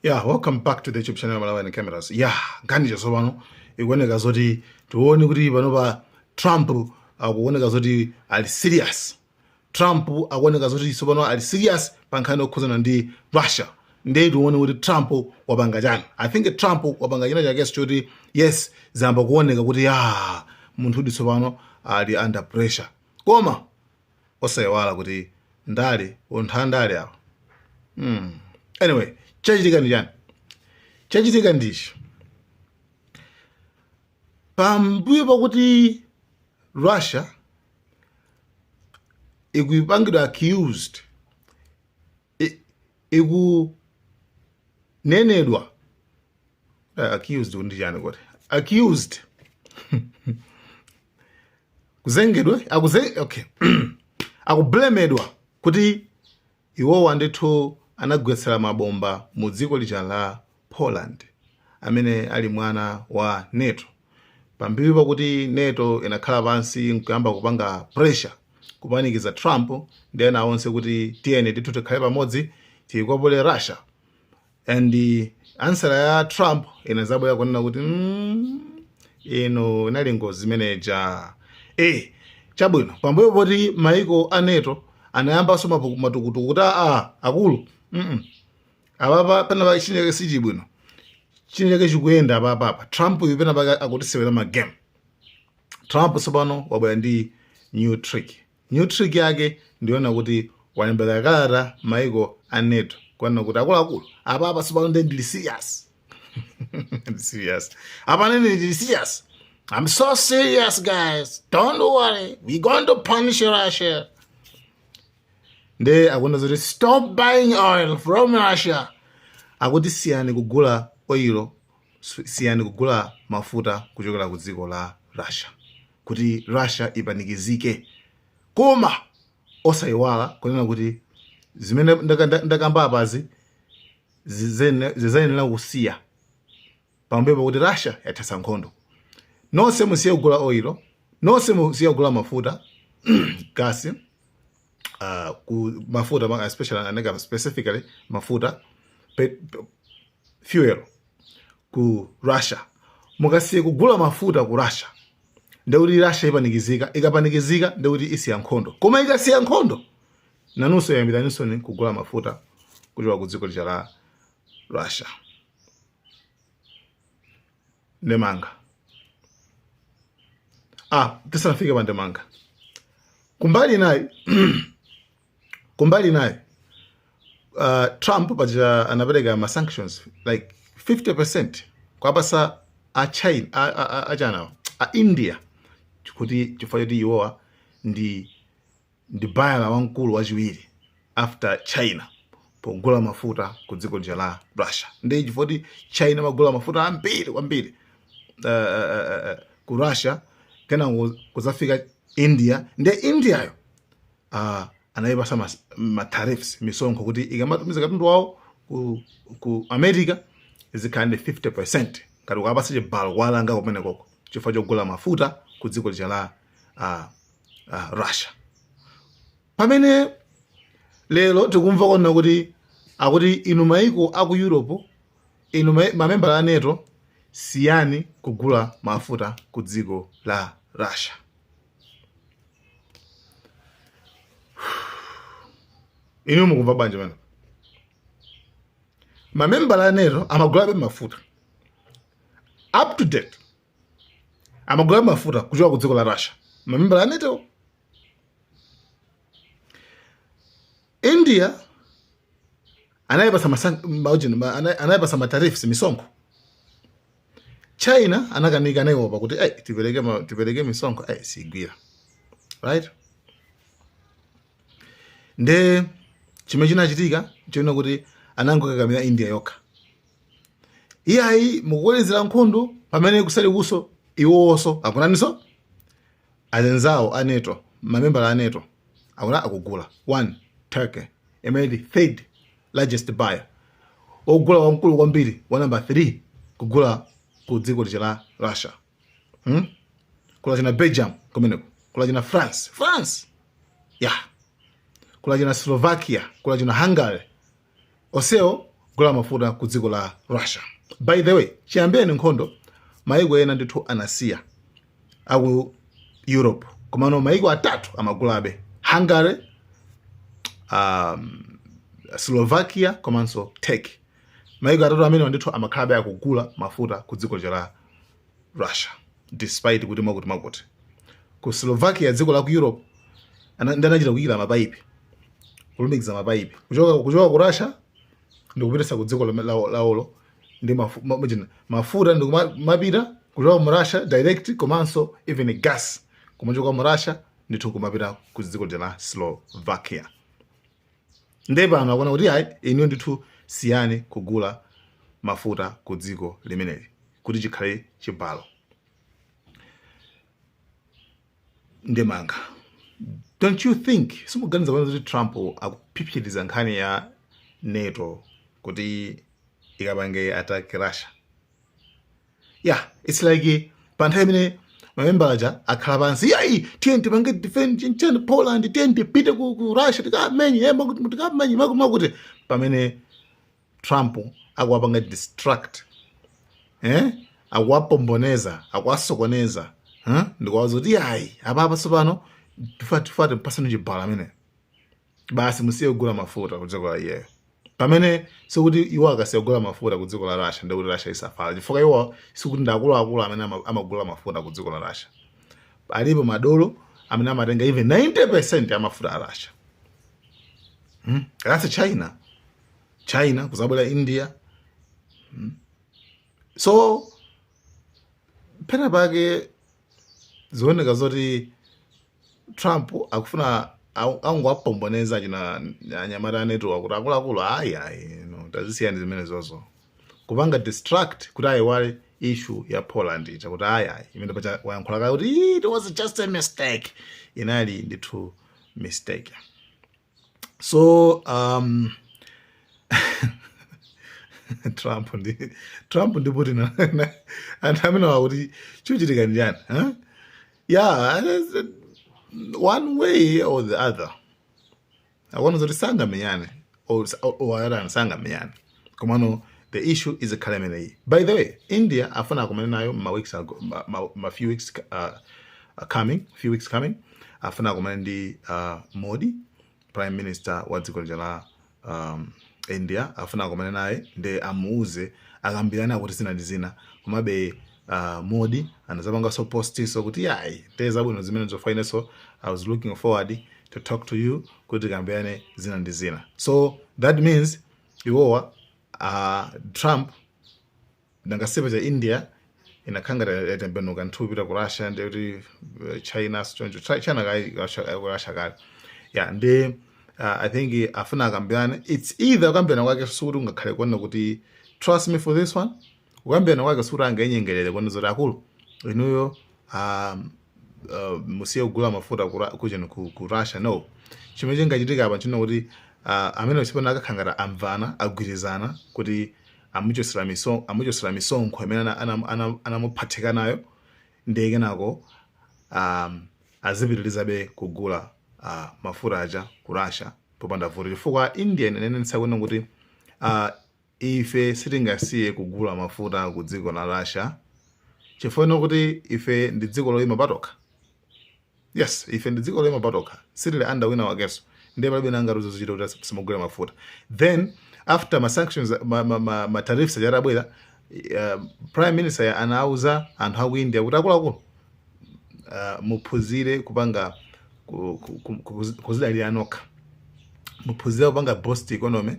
Yeah, welcome back to the YouTube channel Malawi Cameras. Yeah, nkhani chatsopano ikuoneka zoti tione kuti panopa Trump akuoneka zoti ali serious. Trump akuoneka zoti tsopano ali serious pa nkhani yokhuzana ndi Russia. Ndiye tione kuti Trump wapanga chani. I think Trump wapanga china chakenso choti yes, zayamba kuoneka kuti ya munthu tsopano ali under pressure. Koma osayiwala kuti ndale, anthu andale awa. Anyway, chachitika ndi chani? Chachitika ndichi: pambuyo pakuti Russia ikupangidwa accused, ikunenedwa, accused ndi chani kuti accused, kuzengedwa, okay, akublemedwa kuti iwowa ndithu anagwetsera mabomba mu dziko lija la Poland, amene ali mwana wa NATO, pambuyo pakuti NATO inakhala pansi nkuyamba kupanga pressure, kupanikiza Trump ndi ena onse kuti tiyeni ndithu tikhale pamodzi, tiyikwapule Russia. And answer ya Trump inazabwera kunena kuti ino inali ngozi imeneja. Chabwino, pambuyo poti maiko a NATO anayambanso matukutuku kuti aa, akulu, Apapa panapa chineke sichibwino, chineke chikuyenda apapapa. Trump uyu penapaka akutisewera magame. Trump tsopano wabwera ndi new trick. New trick yake ndiona kuti walembera kalata maiko a NATO kuona kuti akuluakulu, apapa tsopano ndi ndili serious, ndili serious apa, nene ndili serious. I'm so serious, guys, don't worry, we going to punish Russia. Nde akuona zoti stop buying oil from Russia. Akuti siyani kugula oil, siyani kugula mafuta kuchokera ku dziko la Russia, kuti Russia ipanikizike. Koma osayiwala kunena kuti zimene ndakamba apazi zizayenera kusiya pambuyo pakuti Russia yathetsa nkhondo. Nonse musiye kugula oil, nonse musiye kugula mafuta, gasi, ku mafuta, especially aneka specifically mafuta, fuel ku Russia. Mukasiye kugula mafuta ku Russia, ndekuti Russia ipanikizika. Ikapanikizika, ndekuti isiya nkhondo. Koma ikasiya nkhondo, nanunso yambiraninso kugula mafuta kuchoka ku dziko lija la Russia. Ndemanga, tisanafike pa ndemanga, kumbali nayi Trump paja anapereka ma sanctions like 50% kwapasa a China, a China, a India, kuti chifukwa choti iwowa ndi buyer wamkulu wachiwiri after China pogula mafuta ku dziko lija la Russia. Ndi chifukwa kuti China magula mafuta ambiri kwambiri ku Russia, kenako kuzafika India. Ndi Indiayo anayipasa ma tariffs, misonkho, kuti ikamatumiza katundu wawo ku America izikhala ndi 50%, ngati ukapasa chibalo kuwalanga kumenekoko chifukwa chogula mafuta ku dziko lija la Russia. Pamene lero tikumva kuona kuti akuti inu maiko aku Europe, inu mamembala a NATO, siyani kugula mafuta ku dziko la Russia. Inu mukumva bwanji pano? Mamembala a NATO amagulabe mafuta up to date, amagula mafuta kuchoka ku dziko la Russia, mamembala a NATO. India anayipasa anayipasa ma tariffs, misonkho. China anakanika, anaiopa kuti ai, tipereke misonkho, ai, sigwira, right? Nde chimene chinachitika chiona kuti anangokakamira India yokha. Iyayi, mukukolezera nkhondo, pamene kusali kuso iwowonso akunaninso azenzawo a NATO, mamembala a NATO akuna akugula. One, Turkey imene ili third largest buyer, ogula wamkulu kwambiri wa number 3 kugula ku dziko lija la Russia, Kula china Belgium kumeneko, kula china France, France ya, kula china Slovakia, kula china Hungary, onsewo kugula mafuta ku dziko la Russia. By the way, chiyambireni nkhondo, maiko ena ndithu anasiya aku Europe, komano maiko atatu amagulabe: Hungary, Slovakia komanso Turkey. Maiko atatu amene ndithu amakhalabe akugula mafuta ku dziko la Russia, despite kuti mwakuti mwakuti. Ku Slovakia, dziko la ku Europe, ndi anachita kuyikira mapaipi, kulumikiza mapaipi kuchoka ku Russia ndikupitisa ku dziko lawolo ndi mafuta ndikumapita kuchoka mu Russia direct, komanso even gas kumachoka mu Russia ndithu kumapita ku dziko la Slovakia. Nde pano akuona kuti ayi, inu ndithu siyani kugula mafuta ku dziko limeneli kuti chikhale chibalo. Ndemanga, don't you think, simuganiza pano kuti Trump akuphiphiriza nkhani ya NATO kuti ikapange attack Russia? Yeah, it's like pa nthawi imene mamembala aja akhala pansi, yayi, tiye tipange defend chinchani Poland, tiye tipite ku Russia tikamenye, tikamenye makuti, pamene Trump akuwapanga distract, akuwapomboneza, akuwasokoneza, huh? Ndikuwaza kuti yayi, apapa tsopano tifa timpasani chibalo amene basi musiye kugula mafuta ku dziko la iyeyo, pamene sikuti iwo akasiya kugula mafuta ku dziko la Russia ndikuti Russia isafala, chifukwa iwo sikuti ndi akuluakulu amene amagula mafuta ku dziko la Russia. Alipo madolo amene amatenga even 90% ya mafuta a Russia. That's China. China kuzabwera India. So pena pake zioneka zoti Trump akufuna angowapomboneza china anyamata a NATO kuti akuluakulu, ayi ayi, no, tazisiyani zimene zozo, kupanga distract kuti ayiwale issue ya Poland ija, kuti ayi ayi, imene pacha wayankhula kale kuti it was just a mistake, inali ndithu mistake. So Trump ndi Putin, anthu amene wakuti chikuchitika ndi chani, huh? Yeah, one way or the other akuona zoti sangamenyane or sangamenyane, komano the issue is ikhala imeneyi. By the way, India afuna akumane nayo ma weeks ago, ma few weeks coming, few weeks coming, afuna akumane ndi Modi, prime minister wa dziko lija la India. Afuna akumane naye ndi amuuze, akambirana kuti zina ndi zina. Komabe Modi anazapanganso postiso kuti yayi, te zabwino zimene zofa, inenso I was looking forward to talk to you kuti tikambirane zina ndi zina. So that means iwowa, Trump, nangasipa cha India inakhanga yatembenuka nthu kupita ku Russia, ndi kuti China choncho, China kali ku Russia kale. Yeah, ndi I think afuna akambirane. It's either kukambirana kwake sikuti ungakhale kuona kuti, trust me for this one, kukambirana kwake sikuti angainyengerere kuona zoti akulu inuyo musiye kugula mafuta kucheno ku Russia. No, chimene chingachitika apa nchino kuti amene sipano akakhangata amvana, agwirizana kuti amuchosera misonkho imene anamuphatika nayo, ndiye kenako azipitirizabe kugula mafuta aja ku Russia popanda vuto, chifukwa India inanenetsa kuona kuti ife sitingasiye kugula mafuta ku dziko la Russia, chifukwa kuti ife ndi dziko loyima patokha. Yes, ife ndi dziko loyima patokha, sitili under wina wakenso, ndiye palibe nanga zochita kuti simugule mafuta. Then after ma sanctions, ma tariffs aja atabwera, prime minister anauza anthu aku India kuti akuluakulu, muphunzire kupanga kuzidalira nokha, muphunzire kupanga boost economy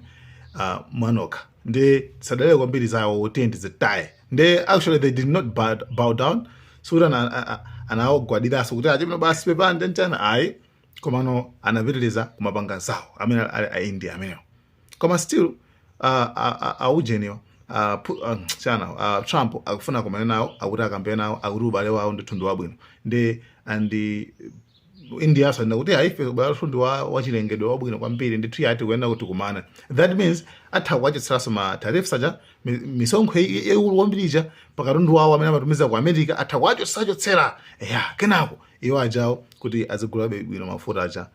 mwanokha, ndi sadalire kwambiri zawo, tiye ndizitaye. Ndi actually they did not bow down, sikuti anawagwadiranso kuti achimene basi pepande nchana, ayi, komano anapitiriza kumapanga zawo amene ali a India amenewo. Koma still aujeniwa, chana Trump akufuna kumane nawo, akuti akambe nawo, akuti ubale wawo ndithu ndi wabwino, ndi and India asanena kuti ayi, ife ubale wathu ndi wachilengedwe, wabwino kwambiri ndithu, yati kuyenda kuti kumana. That means atha kuwachotseranso ma tariffs aja, misonkho yaikulu kwambiri ija pakatundu wawo amene amatumiza ku America, atha kuwachotsera ya kenako iwo ajawo kuti azigulabe bwino mafuta aja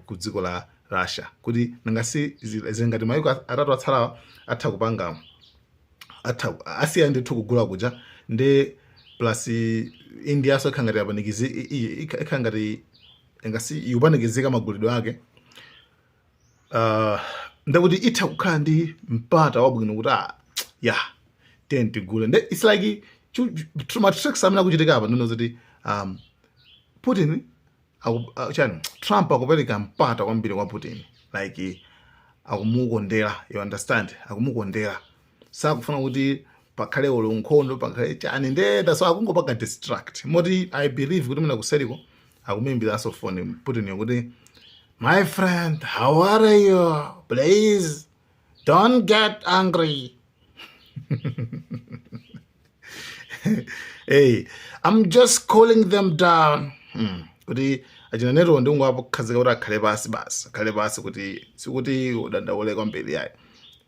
ku dziko la Russia kuti nangasi zingati maiko atatu atsalawa atha kupanga, atha asiya ndithu kugula kuja. Ndi plus India so ikhala ngati yapanikizi, ikhala ngati ngasi ikupanikizika magulidwe ake. Ndakuti itha kukhala ndi mpata wabwino kuti ah ya, tiye tigule. Nde it's like ma tricks amene akuchitika apa ndino zoti Putin chani, Trump akupereka mpata kwambiri kwa Putin, like akumukondera, you understand, akumukondera, sakufuna kuti pakhale olo nkhondo, pakhale chani. Nde that's why akungopanga distract, moti I believe kuti mina kuseriko akumuyimbiranso phone Putin kuti, "My friend, how are you? Please don't get angry. Hey, I'm just cooling them down." Kuti achina NATO ndingowakhazika kuti akhale pasi basi, akhale pasi, kuti sikuti udandaule kwambiri yayi,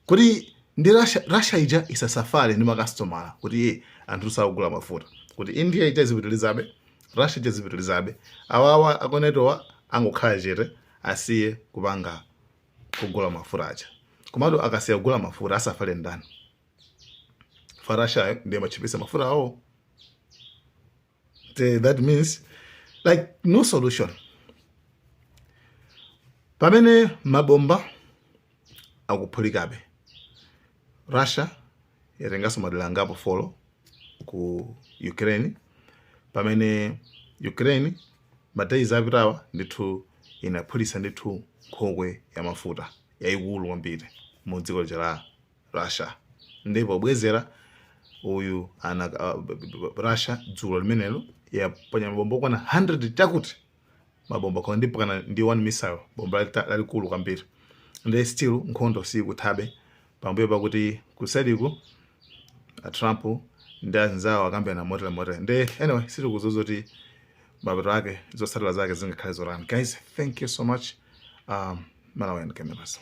kuti ndi Russia, Russia ija isasafale ndi makasitomala, kuti iye anthu sakugula mafuta, kuti India ija izipitilizabe, Russia ija izipitilizabe, awawa aku NATOwa angokhala chete, asiye kupanga kugula mafuta aja. Komatu akasiya kugula mafuta, asafale ndani? Fa Russia ndiye machipisa mafuta awo. That means like no solution, pamene mabomba akuphulikabe. Russia yatenganso madera angapo 4 ku Ukraine, pamene Ukraine ma days apitawa ndithu inaphulitsa ndithu nkhokwe ya mafuta yayikulu kwambiri mu dziko lija la Russia. Ndipo bwezera uyu ana Russia dzulo limenelo yaponya mabomba okwana 100 chakuti mabomba koma ndi pakana ndi one missile, bomba lalikulu kwambiri. Ndi still nkhondo sikuthabe, pambuyo pakuti kuseliku a Trump ndi anzawo akambirana motere motere. Ndi anyway, sitikudziwa zoti mapeto ake, zotsatira zake zingakhale zotani. Guys, thank you so much. Malawian Cameras.